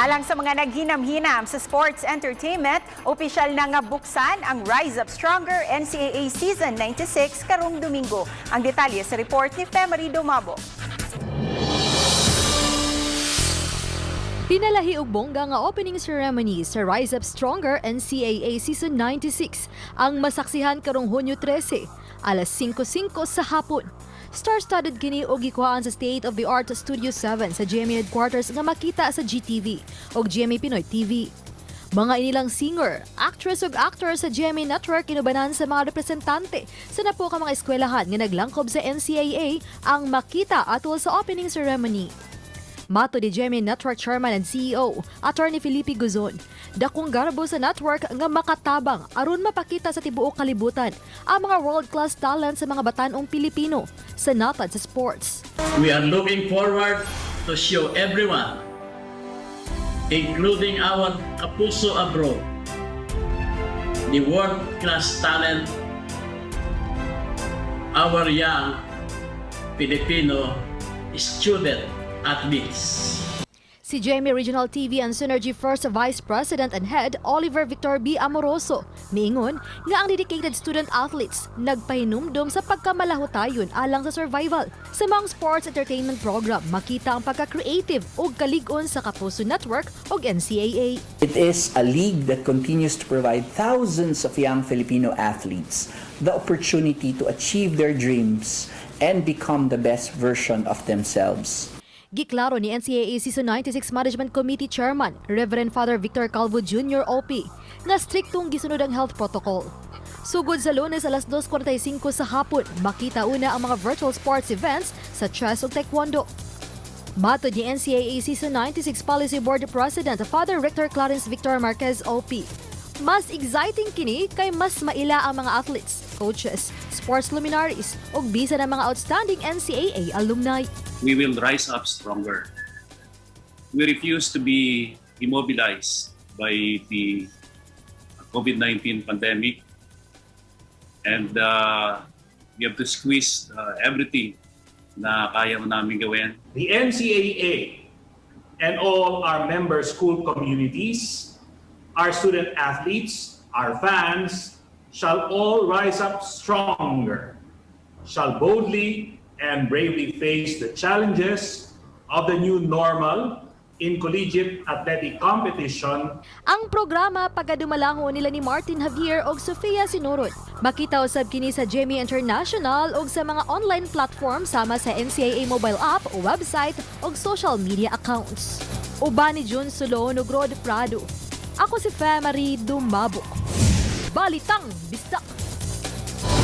Alang sa mga naghinam-hinam sa sports entertainment, opisyal na nga buksan ang Rise Up Stronger NCAA Season 96 karong Domingo. Ang detalye sa report ni Femery Dumabo. Pinalahi og bongga nga opening ceremony sa Rise Up Stronger NCAA Season 96 ang masaksihan karong Hunyo 13, alas 5:05 sa hapon. Star-studded kini og gikuhaan sa state-of-the-art Studio 7 sa GMA headquarters nga makita sa GTV og GMA Pinoy TV. Mga inilang singer, actress ug actor sa GMA Network inubanan sa mga representante sa napo ka mga eskwelahan nga naglangkob sa NCAA ang makita atol sa opening ceremony. Matod ni GMA Network Chairman and CEO, Attorney Felipe Guzon, dakong garbo sa network nga makatabang aron mapakita sa tibuok kalibutan ang mga world-class talent sa mga batan-ong Pilipino sa natad sa sports. We are looking forward to show everyone, including our kapuso abroad, the world-class talent our young Filipino student athletes. Si GMA Regional TV and Synergy First Vice President and Head Oliver Victor B. Amoroso miingon nga ang dedicated student athletes nagpahinumdom sa pagkamalahutayon alang sa survival. Sa mga sports entertainment program, makita ang pagka-creative ug kalig-on sa Kapuso Network ug NCAA. It is a league that continues to provide thousands of young Filipino athletes the opportunity to achieve their dreams and become the best version of themselves. Giklaro ni NCAA Season 96 Management Committee Chairman Reverend Father Victor Calvo Jr. OP nga striktong gisunod ang health protocol. Sugod sa Lunes alas 2:45 sa hapon, makita una ang mga virtual sports events sa chess ug taekwondo. Matod ni NCAA Season 96 Policy Board President Father Rector Clarence Victor Marquez OP, mas exciting kini kay mas maila ang mga athletes, coaches, sports luminaries ug bisan ang mga outstanding NCAA alumni. We will rise up stronger. We refuse to be immobilized by the COVID-19 pandemic and we have to squeeze everything na kaya mo namin gawin. The NCAA and all our member school communities, our student athletes, our fans, shall all rise up stronger, shall boldly and bravely face the challenges of the new normal in collegiate athletic competition. Ang programa pagadumalahon nila ni Martin Javier og Sofia Sinuron. Makita usab kini sa GMA International ug sa mga online platform sama sa NCAA mobile app, website ug social media accounts. Uban ni Jun Solon ug Rod Prado. Ako si Fe Marie Dumabok. Balitang Bisdak.